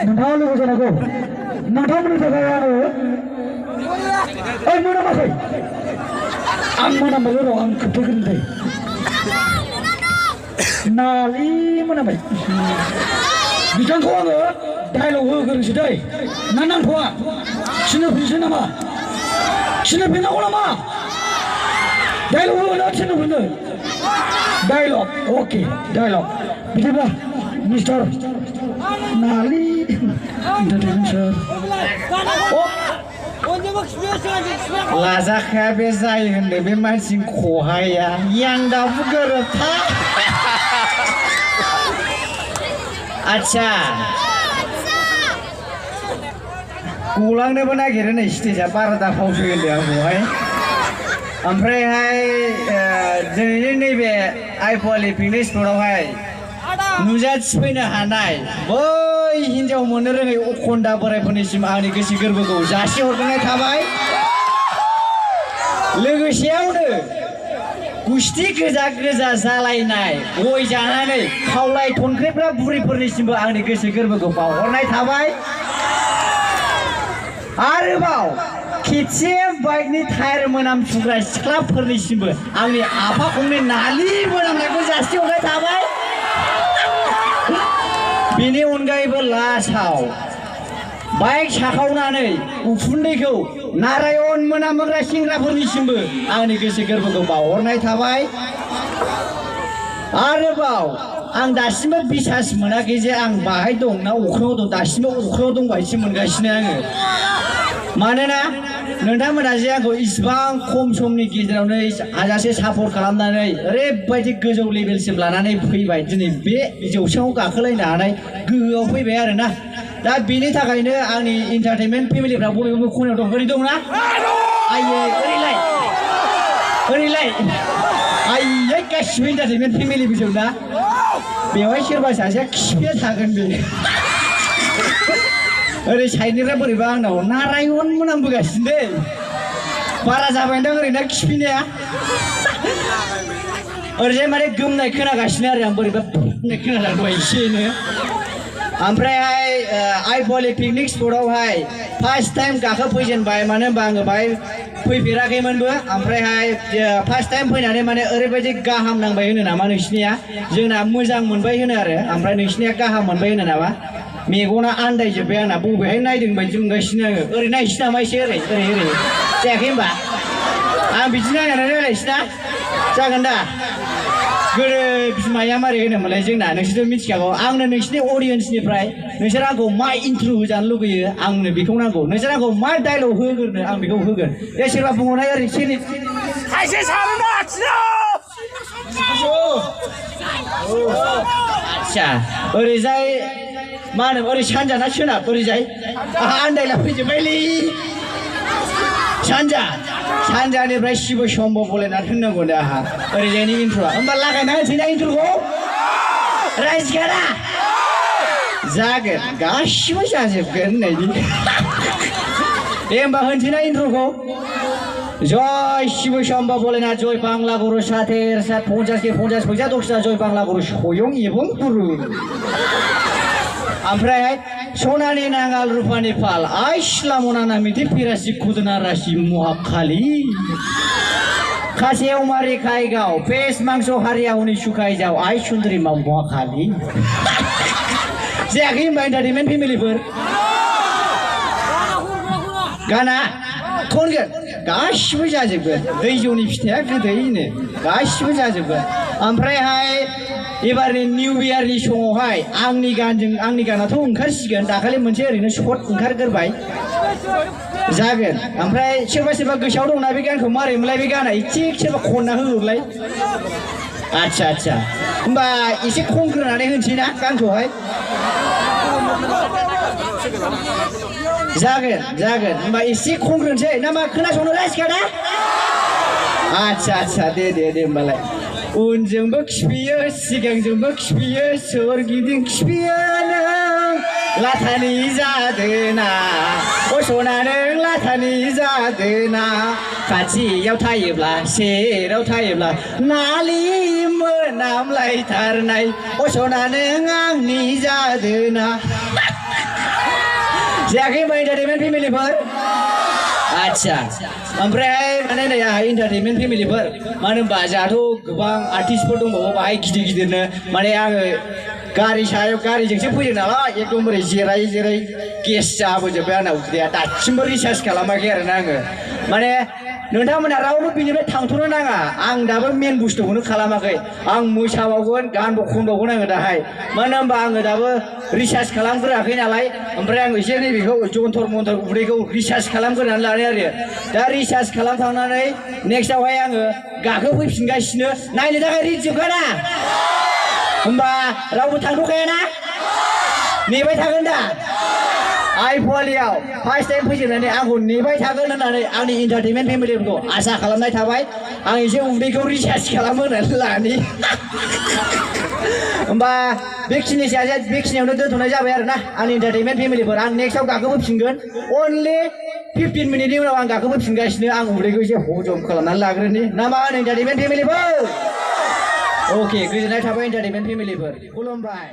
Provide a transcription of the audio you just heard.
नोंथाङा लोगो जानांगौ नोंथांमोननि थाखाय आङो ओइ मोनामाखै आं मोनामबाय र' आं खोन्थागोन दे नालि मोनामबाय बिथांखौ आङो डायलग होग्रोनोसै दै ना नांथ'आ थिनहरफिनसै नामा थिनहरफिननांगौ नामा डायलग होनो थिनहरफिननो डायलग ओके डायलग बिदिब्ला मिस्टार नालि एन्टारटेनमेन्ट सार लाजाखाया बे जायो होनदों बे मानसिनि खहाया यां दाबो गोरोबथा आच्छा गलांनोबो नागिरो नै स्टेजआ बारा दाफावसो होनदों आंखौहाय ओमफ्रायहाय दिनैनि नैबे आइफवालि पिकनिक स्पटआवहाय नुजाथिफैनो हानाय बै हिन्जाव मोननो रोङै अखन्दा बोराइफोरनिसिम आंनि गोसो गोरबोखौ जासिहरनाय थाबाय लोगोसेयावनो गुस्थि गोजा गोजा जालायनाय गय जानानै खावलाय थनख्रेबग्रा बुरैफोरनिसिमबो आंनि गोसो गोरबोखौ बावहरनाय थाबाय आरोबाव केटिएम बाइकनि टायार मोनामसुग्रा सिख्लाफोरनिसिमबो आंनि आफाखौनि नालि मोनामनायखौ जासिहरनाय थाबाय बेनि अनगायैबो लास्टआव बाइक साखावनानै उखुन्दैखौ नारायण मोनामोग्रा सेंग्राफोरनिसिमबो आंनि गोसो गोरबोखौ बावहरनाय थाबाय आरोबाव आं दासिमबो बिसास मोनाखै जे आं बाहाय दं ना अख्राङाव दं दासिमबो अख्राङाव दं बायदि मोनगासिनो आङो मानोना नोंथांमोना जे आंखौ इसिबां खम समनि गेजेरावनो हाजासे सापर्ट खालामनानै ओरैबायदि गोजौ लेभेलसिम लानानै फैबाय दिनै बे जौसाङाव गाखोलायनो हानाय गोहोआव फैबाय आरोना दा बेनि थाखायनो आंनि एन्टारटेनमेन्ट फेमिलिफ्रा बबे बबे खनायाव दं ओरै दंना आइयै ओरैलाय आइयै गासिबो एन्टारटेनमेन्ट फेमिलि गोजौ ना बेवहाय सोरबा सासेया खिफिया थागोन बे ओरै साइडनिफ्राय बोरैबा आंनाव नारायण मोनामबोगासिनो दे बारा जाबायदां ओरैनो खिफिनाया ओरैजाय माने गोमनाय खोनागासिनो आरो आं बोरैबा होननाय खोनादों एसेनो ओमफ्रायहाय आइफवालि पिकनिक स्पटआवहाय फार्स्ट टाइम गाखोफैजेनबाय मानो होनबा आङो बाहाय फैफेराखैमोनबो ओमफ्रायहाय फार्स्ट टाइम फैनानै माने ओरैबायदि गाहाम नांबाय होनो नामा नोंसिनिया जोंना मोजां मोनबाय होनो आरो ओमफ्राय नोंसिनिया गाहाम मोनबाय होनो नामा मेगना आन्दायजोब्बाय आंना बबेहाय नायदों बायदि मोनगासिनो आङो ओरै नायसै नामा एसे ओरै जायाखै होनबा आं बिदि नायनानै रायलायसै ना जागोन दा गोदो बिमाया मारै होनोमोनलाय जोंना नोंसोरथ' मिथिखागौ आंनो नोंसिनि अडियेन्सनिफ्राय नोंसोर आंखौ मा इन्ट्र' होजानो लुगैयो आंनो बेखौ नांगौ नोंसोर आंखौ मा डायलग होग्रोनो आं बेखौ होगोन दे सोरबा बुंहरनाय ओरै सेनि थाइसे सारोना आच्छा ओरैजाय मा होनो ओरै सानजा ना सोनाब ओरैजाय आंहा आन्दायला फैजोब्बायलै सानजानिफ्राय शिब शम्भ बलायनानै होननांगौ दे आंहा ओरैजायनि इन्ट्र'आ होमबा लागायना होनसै ना इन्ट्र'खौ रायजिखाना जागोन गासिबो जाजोबगोन होननायनि दे होमबा होनसै ना इन्ट्र'खौ जय शिव शम्भ भोलेनाथ जय बांला गुरु साथेर सात 50 के 50 फैसा दक्षिणा जय बांला गुरु स्वयं एवं गुरु ओमफ्राय सनानि नांगाल रुपानि फाल आइ सिलामना मिथि पिरासि खुदना राशि महाखाली खासेव मारि खायगाव पेस मांस हारियावनि सुखाय जाव आइ सुन्दरी मा महाखाली जायाखै होनबा एन्टारटेनमेन्ट फेमिलिफोर गाना खनगोन गासिबो जाजोबगोन दै जौनि फिथाइया गोदैनो गासिबो जाजोबगोन ओमफ्रायहाय एबारनि निउ इयारनि समावहाय आंनि गानाथ' ओंखारसिगोन दाखालि मोनसे ओरैनो सर्ट ओंखारग्रोबाय जागोन ओमफ्राय सोरबा गोसोआव दंना बे गानखौ मारै मोनलाय बे गाना एसे सोरबा खनना होहरलाय आच्छा होमबा एसे खनग्रोनानै होनसै ना गानखौहाय जागोन होमबा एसे खनग्रोनोसै ना मा खोनासंनो राजिखा ना आच्छा दे होमबालाय उनजोंबो खिफियो सिगांजोंबो खिफियो सोरगिदिं खिफियो नों लाथानि जादोना सना नों लाथानि जादोना खाथियाव थायोब्ला सेराव थायोब्ला नालि मोनामलायथारनाय सना नों आंनि जादोना जायाखै होनबा एन्टारटेनमेन्ट फेमिलिफोर आच्छा ओमफ्रायहाय माने नै आंहा एन्टारटेनमेन्ट फेमिलिफोर मानो होनबा जोंहाथ' गोबां आर्टिस्टफोर दंबावो बाहाय गिदिर गिदिरनो माने आङो गारि सायाव गारिजोंसो फैदों नालाय एकदमबारे जिराय जिराय गेस जाबोजोब्बाय आंना उदैया दासिमबो रिसार्च खालामाखै आरोना आङो माने नोंथांमोना रावबो बिनिफ्राय थांथ'नो नाङा आं दाबो मेन बुस्थुखौनो खालामाखै आं मोसाबावगोन गानबो खनबावगोन आङो दाहाय मानो होनबा आङो दाबो रिसार्च खालामग्रोआखै नालाय ओमफ्राय आं एसे नैबेखौ जन्थर मन्थर उदैखौ रिसार्च खालामग्रोनानै लानाय आरो दा रिसार्च खालामखांनानै नेक्स्टआवहाय आङो गाखोफैफिनगासिनो नायनो थाखाय रेडि जोबखाना होमबा रावबो थांथ'खायाना नेबाय थागोन दा आइ फवालियाव फार्स्ट टाइम फैजेननानै आंखौ नेबाय थागोन होननानै आंनि एन्टारटेनमेन्ट फेमिलिफोरखौ आसा खालामनाय थाबाय आं एसे उदैखौ रिसार्च खालामहोनानै लानि होमबा बेखिनियावनो दोनथ'नाय जाबाय आरोना आंनि एन्टारटेनमेन्ट फेमिलिफोर आं नेक्स्टआव गाखोबोफिनगोन अनलि 15 मिनिटनि उनाव आं गाखोबोफिनगासिनो आं उदैखौ एसे हजम खालामनानै लाग्रोनि ना मा होनो एन्टारटेनमेन्ट फेमिलिफोर अके गोजोननाय थाबाय एन्टारटेनमेन्ट फेमिलिफोर खुलुमबाय